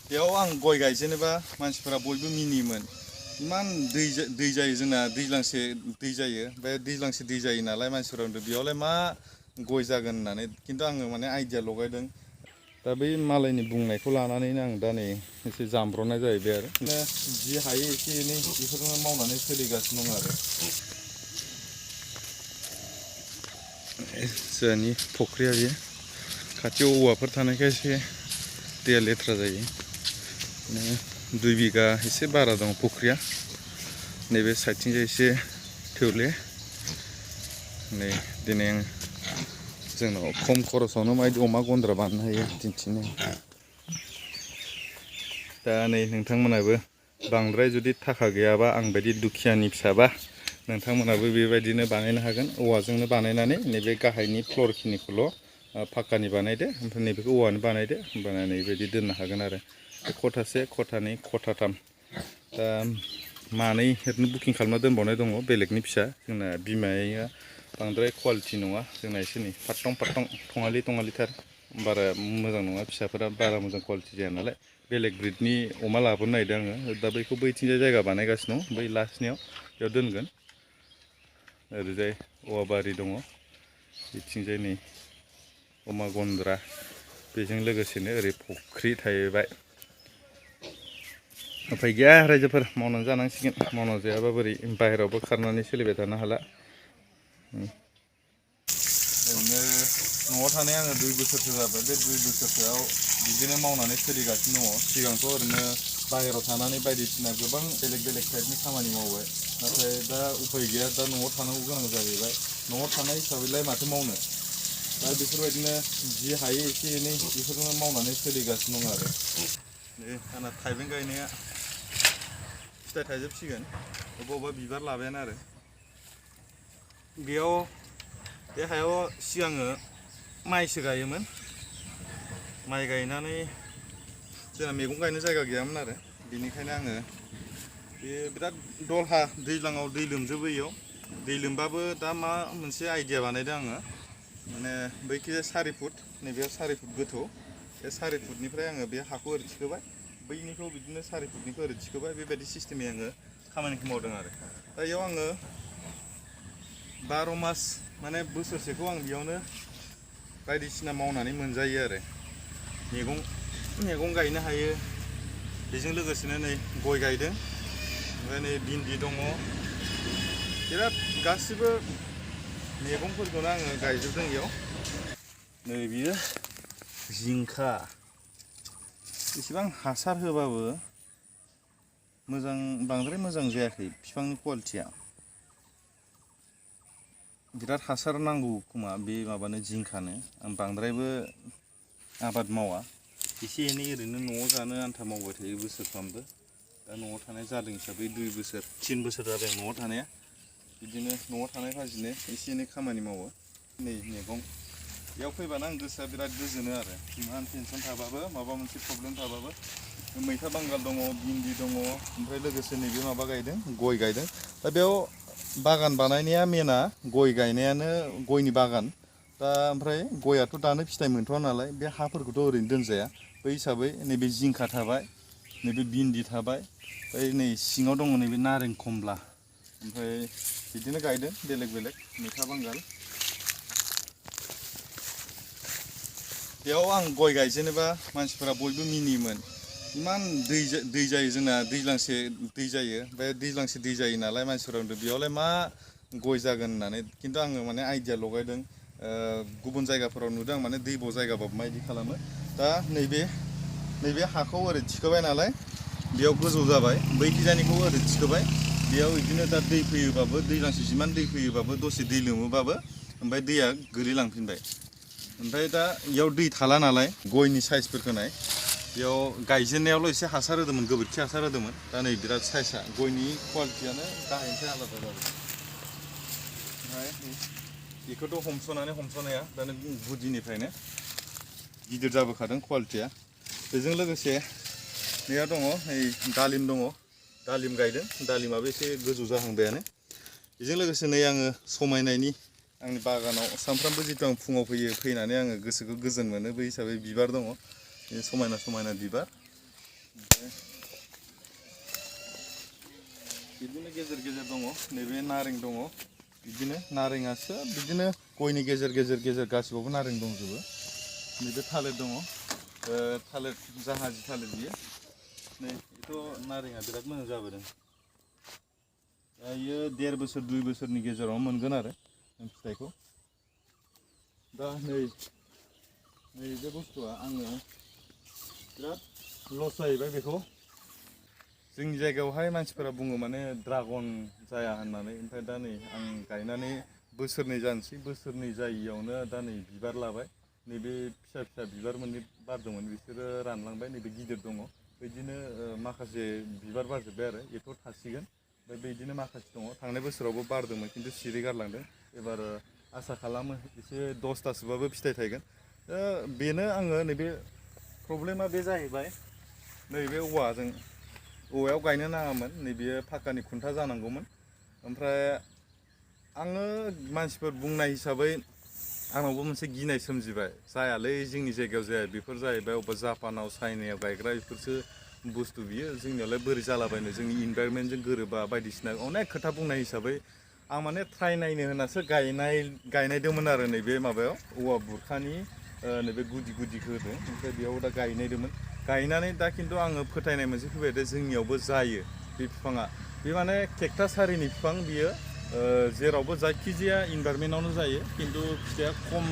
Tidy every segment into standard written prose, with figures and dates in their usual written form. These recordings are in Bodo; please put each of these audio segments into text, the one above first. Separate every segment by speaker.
Speaker 1: बेयाव आं गय गायजेनोबा मानसिफोरा बयबो मिनियोमोन इमान दै जायो जोंना दैज्लांसे दै जायो बे दैज्लांसे दै जायो नालाय मानसिफोरा होनदों बेयावलाय मा गय जागोन होननानै खिन्थु आङो माने आइडिया लगायदों दा बै मालायनि बुंनायखौ लानानैनो आं दा नै एसे जामब्रनाय जाहैबाय आरो जि हायो एसे एनै बेफोरखौनो मावनानै सोलिगासिनो दं आरो जोंहानि फख्रिया बेयो खाथियाव औवाफोर थानायखाय एसे दैया लेथ्रा जायो 2 बिगा एसे बारा दं फख्रिया नैबे साइडथिंजाय एसे थौले नै दिनै आं जोंनाव खम खरसावनो माबायदि अमा गन्द्रा बानायनो हायो दिन्थिनो दा नै नोंथांमोनाबो बांद्राय जुदि थाखा गैयाबा आं बायदि दुखियानि फिसाबा नोंथांमोनाबो बेबायदिनो बानायनो हागोन औवाजोंनो बानायनानै नैबे गाहायनि फ्ल'र खिनिखौल' फाक्कानि बानायदो ओमफ्राय नैबेखौ औवानि बानायदो होमबाना नैबायदि दोननो हागोन आरो खथासे खथानै खथाथाम दा मानै ओरैनो बुकिं खालामना दोनबावनाय दङ बेलेगनि फिसा जोंना बिमाया बांद्राय कुवालिटि नङा जोंना एसे नै फारथं थङालिथार बारा मोजां नङा फिसाफोरा बारा मोजां कुवालिटि जाया नालाय बेलेग ब्रिडनि अमा लाबोनो नागिरदों आङो दा बैखौ बैथिंजाय जायगा बानायगासिनो दं बै लास्टनियाव बेयाव दोनगोन ओरैजाय औवा बारि दङ बिथिंजाय नै अमा गन्द्रा बेजों लोगोसेनो ओरै फुख्रि थाहैबाय उफाय गैया रायजोफोर मावनानै जानांसिगोन मावना जायाबा बोरै बाहेरायावबो खारनानै सोलिबाय थानो हाला ओरैनो न'आव थानाय आङो 2 बोसोरसो जाबाय बे 2 बोसोरसोआव बिदिनो मावनानै सोलिगासिनो दङ सिगांथ' ओरैनो बाहेरायाव थानानै बायदिसिना गोबां बेलेग टाइपनि खामानि मावबाय नाथाय दा उफाय गैया दा न'आव थानांगौ गोनां जाहैबाय न'आव थानाय हिसाबैलाय माथो मावनो दा बेफोरबायदिनो जि हायो एसे एनै बेफोरखौनो मावनानै सोलिगासिनो दं आरो नै आंना थाइबें गायनाया फिथाइ थाइजोबसिगोन अबेबा बिबार लाबायानो आरो बेयाव बे हायाव सिगाङो माइसो गायोमोन माइ गायनानै जोंना मैगं गायनो जायगा गैयामोन आरो बेनिखायनो आङो बे बिराद दलहा दैज्लाङाव दै लोमजोबो इयाव दै लोमबाबो दा मा मोनसे आइडिया बानायदों आङो माने बैखिजाय 4 फुट नैबेयाव 4 फुट गोथौ बे 4 फुटनिफ्राय आङो बे हाखौ ओरै थिखोबाय बैनिखौ बिदिनो 4 फुटनिखौ ओरै थिखोबाय बेबायदि सिस्टेमै आङो खामानिखौ मावदों आरो दा इयाव आङो 12 मास माने बोसोरसेखौ आं बेयावनो बायदिसिना मावनानै मोनजायो आरो मैगं गायनो हायो बेजों लोगोसेनो नै गय गायदों ओमफ्राय नै भिन्दि दङ बिराद गासिबो मैगंफोरखौनो आङो गायजोबदों इयाव नै बियो जिंखा इसेबां हासार होबाबो बांद्राय मोजां जायाखै बिफांनि कुवालिटिया बिराद हासार नांगौ खोमा बे माबानो जिंखानो आं बांद्रायबो आबाद मावा एसे एनै ओरैनो न'आव जानो आन्था मावबाय थायो बोसोरफ्रामबो दा न'आव थानाय जादों हिसाबै 2 बोसोर 3 बोसोर जाबाय न'आव थानाया बिदिनो न'आव थानाय फाजिनो एसे एनै खामानि मावो नै मैगं बेयाव फैबानो आं गोसोआ बिराद गोजोनो आरो इमान टेनसन थाबाबो माबा मोनसे प्रब्लेम थाबाबो मैथा बांगाल दङ भिन्दि दङ ओमफ्राय लोगोसे नैबे माबा गायदों गय गायदों दा बेयाव बागान बानायनाया मेना गय गायनायानो गयनि बागान दा ओमफ्राय गयाथ' दानो फिथाइ मोनथ'वा नालाय बे हाफोरखौथ' ओरैनो दोनजाया बै हिसाबै नैबे जिंखा थाबाय नैबे भिन्दि थाबाय ओमफ्राय नै सिङाव दङ नैबे नारें खमला ओमफ्राय बिदिनो गायदों बेलेग मैथा बांगाल बेयाव आं गय गायजेनोबा मानसिफोरा बयबो मिनियोमोन इमान दै जायो जोंना दैज्लांसे दै जायो बे दैज्लांसे दै जायो नालाय मानसिफोरा होनदों बेयावलाय मा गय जागोन होननानै खिन्थु आङो माने आइडिया लगायदों गुबुन जायगाफोराव नुदों आं माने दैब' जायगाबाबो माबायदि खालामो दा नैबे हाखौ ओरै थिखोबाय नालाय बेयाव गोजौ जाबाय बैखिजानिखौ ओरै थिखोबाय बेयाव बिदिनो दा दै फैयोबाबो दैज्लांसे जिमान दै फैयोबाबो दसे दै लोमोबाबो ओमफ्राय दैया गोलैलांफिनबाय ओमफ्राय दा इयाव दै थाला नालाय गयनि साइजफोरखौ नाय बेयाव गायजेननायावल' एसे हासार होदोंमोन गोबोरखि हासार होदोंमोन दा नै बिराद साइजआ गयनि कुवालिटियानो गाहायनिफ्राय आलादा जाबाय ओमफ्राय बेखौथ' हमस'नाया दा नों गुदिनिफ्रायनो गिदिर जाबोखादों कुवालिटिया बेजों लोगोसे नैया दङ नै दालिम दङ दालिम गायदों दालिमाबो एसे गोजौ जाहांबायानो बेजों लोगोसे नै आङो समायनायनि आंनि बागानाव सानफ्रामबो जितु आं फुङाव फैनानै आङो गोसोखौ गोजोन मोनो बै हिसाबै बिबार दङ समायना बिबार ओमफ्राय बिदिनो गेजेर गेजेर दङ नैबे नारें दङ बिदिनो नारेङासो बिदिनो गयनि गेजेर गेजेर गासिबावबो नारें दंजोबो नैबे थालिर दङ थालिर जाहाजि थालिर बियो नै बेथ' नारेङा बिराद मोजां जाबोदों दायो 1.5 बोसोर 2 बोसोरनि गेजेराव मोनगोन आरो फिथाइखौ दा नै बे बुस्थुआ आङो बिराद लस जाहैबाय बेखौ जोंनि जायगायावहाय मानसिफोरा बुङो माने ड्रागन जाया होननानै ओमफ्राय दा नै आं गायनानै बोसोरनै जानोसै बोसोरनै जायियावनो दा नै बिबार लाबाय नैबे फिसा फिसा बिबार मोननै बारदोंमोन बिसोरो रानलांबाय नैबे गिदिर दङ बिदिनो माखासे बिबार बारजोब्बाय आरो बेथ' थासिगोन ओमफ्राय बिदिनो माखासे दङ थांनाय बोसोरावबो बारदोंमोन खिन्थु सिरि गारलांदों एबार आसा खालामो एसे 10थासोबाबो फिथाइ थायगोन बेनो आङो नैबे प्रब्लेमा बे जाहैबाय नैबे औवायाव गायनो नाङामोन नैबेयो फाक्कानि खुन्था जानांगौमोन ओमफ्राय आङो मानसिफोर बुंनाय हिसाबै आंनावबो मोनसे गिनाय सोमजिबाय जायालै जोंनि जायगायाव जाया बेफोर जाहैबाय अबेबा जापानाव चाइनायाव गायग्रा बेफोरसो बुस्थु बियो जोंनियावलाय बोरै जालाबायनो जोंनि इनभाइरमेन्टजों गोरोबा बायदिसिना अनेक खोथा बुंनाय हिसाबै आं माने ट्राइ नायनो होननासो गायनायदोंमोन आरो नैबे माबायाव औवा बुरखानि नैबे गुदि होदों ओमफ्राय बेयाव दा गायनायदोंमोन गायनानै दा खिन्थु आङो फोथायनाय मोनसे फैबाय दे जोंनियावबो जायो बे बिफाङा बे माने केकटास हारिनि बिफां बियो जेरावबो जायखिजाया इनभाइरमेन्टआवनो जायो खिन्थु फिथाइया खम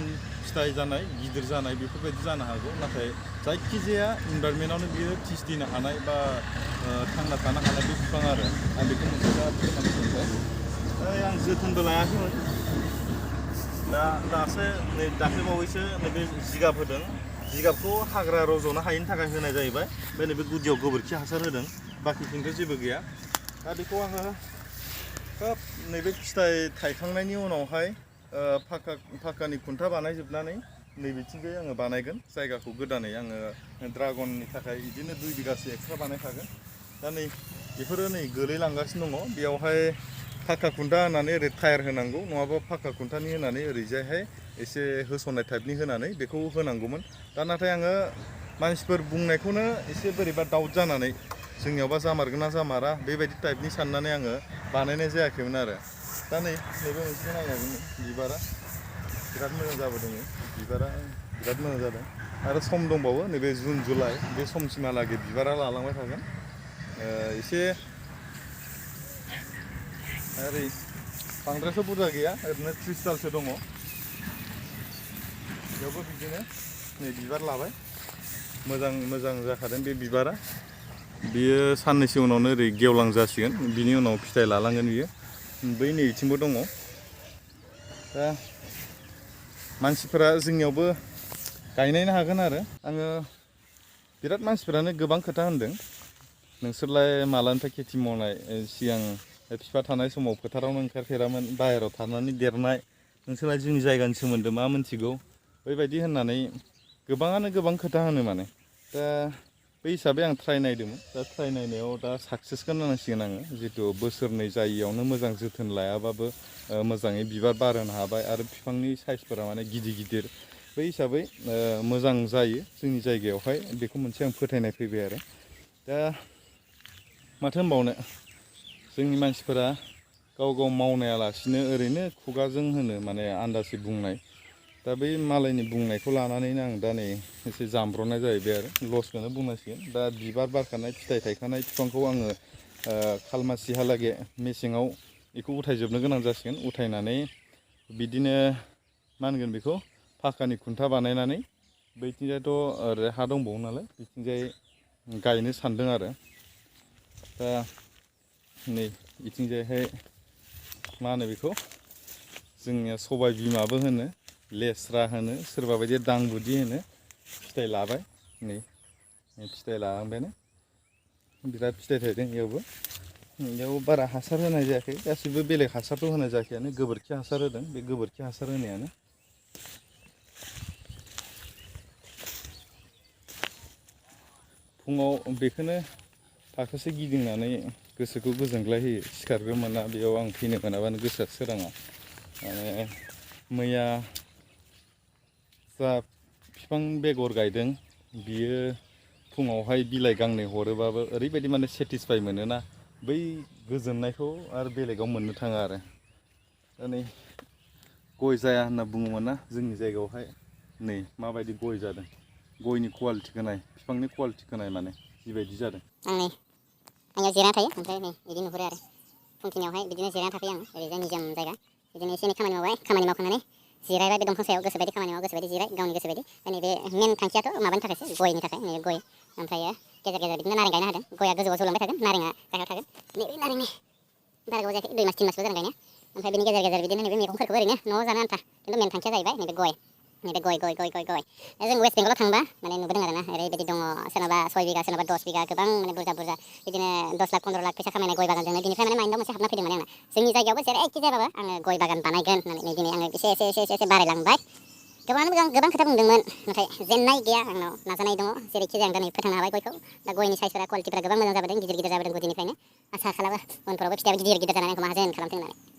Speaker 1: फिथाइ जानाय गिदिर जानाय बेफोरबायदि जानो हागौ नाथाय जायखिजाया इनभाइरमेन्टआवनो बियो थिसदिनो हानाय बा थांना थानो हानाय बे बिफां आरो आं बेखौ मोनसे दा फोरमान मोनबाय आं जोथोनबो लायाखैमोन दासो नै दाख्लैबावैसो नैबे जिगाब होदों जिगाबखौ हाग्रा रज'नो हायिनि थाखाय होनाय जाहैबाय ओमफ्राय नैबे गुदियाव गोबोरखि हासार होदों बाखि खिन्थु जेबो गैया दा बेखौ आङो खोब नैबे फिथाइ थायखांनायनि उनावहाय फाक्कानि खुन्था बानायजोबनानै नैबेथिंजाय आङो बानायगोन जायगाखौ गोदानै आङो ड्रागननि थाखाय बिदिनो 2 बिगासो एक्सट्रा बानायखागोन दा नै बेफोरो नै गोलैलांगासिनो दङ बेयावहाय फाक्का खुन्था होनानै ओरै टायार होनांगौ नङाबा फाक्का खुन्थानि होनानै ओरैजायहाय एसे होसननाय टाइपनि होनानै बेखौ होनांगौमोन दा नाथाय आङो मानसिफोर बुंनायखौनो एसे बोरैबा डाउट जानानै जोंनियावबा जामारगोन ना जामारा बेबायदि टाइपनि साननानै आङो बानायनाय जायाखैमोन आरो दा नैबे मोनसे नायनांगोन बिबारा बिराद मोजां जाबोदों बिबारा बिराद मोजां जादों आरो सम दंबावो नैबे जुन जुलाइ बे समसिमहालागै बिबारा लालांबाय थागोन एसे ओरै बांद्रायथ' बुरजा गैया ओरैनो 30 दालसो दङ बेयावबो बिदिनो नै बिबार लाबाय मोजां जाखादों बे बिबारा बियो साननैसो उनावनो ओरै गेवलां जासिगोन बिनि उनाव फिथाइ लालांगोन बियो बै नैथिंबो दङ दा मानसिफोरा जोंनियावबो गायनायनो हागोन आरो आङो बिराद मानसिफोरानो गोबां खोथा होनदों नोंसोरलाय मालानिफ्राय खेथि मावनाय सिगां बिफा थानाय समाव फोथारावनो ओंखारफेरामोन बाहेरायाव थानानै देरनाय नोंसोरलाय जोंनि जायगानि सोमोन्दै मा मिथिगौ बेबायदि होननानै गोबाङानो गोबां खोथा होनो माने दा बै हिसाबै आं ट्राइ नायदोंमोन दा ट्राइ नायनायाव दा साक्सेसखौनो होनांसिगोन आङो जितु बोसोरनै जायियावनो मोजां जोथोन लायाबाबो मोजाङै बिबार बारहोनो हाबाय आरो बिफांनि साइजफोरा माने गिदिर बै हिसाबै मोजां जायो जोंनि जायगायावहाय बेखौ मोनसे आं फोथायनाय फैबाय आरो दा माथो होनबावनो जोंनि मानसिफोरा गाव मावनायालासिनो ओरैनो खुगाजों होनो माने आन्दासै बुंनाय दा बै मालायनि बुंनायखौ लानानैनो आं दा नै एसे जामब्रनाय जाहैबाय आरो लसखौनो बुंनांसिगोन दा बिबार बारखानाय फिथाइ थायखानाय बिफांखौ आङो खालमासिहालागै मेसेङाव बेखौ उथायजोबनो गोनां जासिगोन उथायनानै बिदिनो मा होनगोन बेखौ फाक्कानि खुन्था बानायनानै बैथिंजायथ' ओरै हा दंबावो नालाय बिथिंजाय गायनो सानदों आरो दा नै बिथिंजायहाय मा होनो बेखौ जोंनिया सबाय बिमाबो होनो लेस्रा होनो सोरबा बायदिया दांबुदि होनो फिथाइ लाबाय नै फिथाइ लाहांबायानो बिराद फिथाइ थायदों बेयाव बारा हासार होनाय जायाखै गासिबो बेलेग हासारथ' होनाय जायाखैयानो गोबोरखि हासार होदों बे गोबोरखि हासार होनायानो फुङाव बेखौनो फाखोसे गिदिंनानै गोसोखौ गोजोनग्लाय होयो सिखारग्रोमोना बेयाव आं फैनो मोनाबानो गोसोआ सोराङा माने मैया जा बिफां बेगर गायदों बियो फुङावहाय बिलाइ गांनै हरोबाबो ओरैबायदि माने सेटिसफाइ मोनोना बै गोजोननायखौ आरो बेलेगाव मोननो थाङा आरो दा नै गय जाया होनना बुङोमोन ना जोंनि जायगायावहाय नै माबायदि गय जादों गयनि कुवालिटिखौ नाय बिफांनि कुवालिटिखौ नाय माने जिबायदि जादों
Speaker 2: आं नै आंनियाव जिरायना थायो ओमफ्राय नै बिदि नुहुरो आरो फुंखिनियावहाय बिदिनो जिरायना थाफैयो आं ओरैजाय निजोम जायगा बिदिनो एसे एनै खामानि मावबाय खामानि मावखांनानै जिरायबाय बे दंफां सायाव गोसोबायदि खामानि माव गोसोबायदि जिराय गावनि गोसोबायदि नैबे मेन थांखियाथ' माबानि थाखायसो गयनि थाखाय नैबे गय ओमफ्रायो गेजेर गेजेर बिदिनो नारें गायना होदों गया गोजौआव जौलांबाय थागोन नारेङा गाहायाव थागोन नैबे नारेंनि बारा गोबाव जायाखै 2 मास 3 मासल' जादों गायनाया ओमफ्राय बिनि गेजेर गेजेर बिदिनो नैबे मैगंफोरखौबो ओरैनो न'आव जानो आन्था खिन्थु मेन थांखिया जाहैबाय नैबे गय जों वेस्ट बेंगलाव थांबा माने नुबोदों आरोना ओरैबायदि दङ सोरनाबा 6 बिगा सोरनाबा 10 बिगा गोबां माने बुरजा बिदिनो 10 लाख 15 लाख फैसा खामायनाय गय बागानजोंनो बिनिफ्राय माने माइन्दआव मोनसे हाबना फैदों माने आंना जोंनि जायगायावबो जेरैखि जायाबाबो आङो गय बागान बानायगोन होननानै दिनै आङो एसे बारायलांबाय गोबां खोथा बुंदोंमोन नाथाय जेननाय गैया आंनाव नाजानाय दङ जेरैखि जाया आं दिनै फोथांनो हाबाय गयखौ दा गयनि साइजफोरा कुवालिटिफोरा गोबां मोजां जाबोदों गिदिर जाबोदों गुदिनिफ्रायनो आसा खालामो उनफोरावबो फिथाइयाबो गिदिर जानानै आंखौ माहाजोन खालामथों होननानै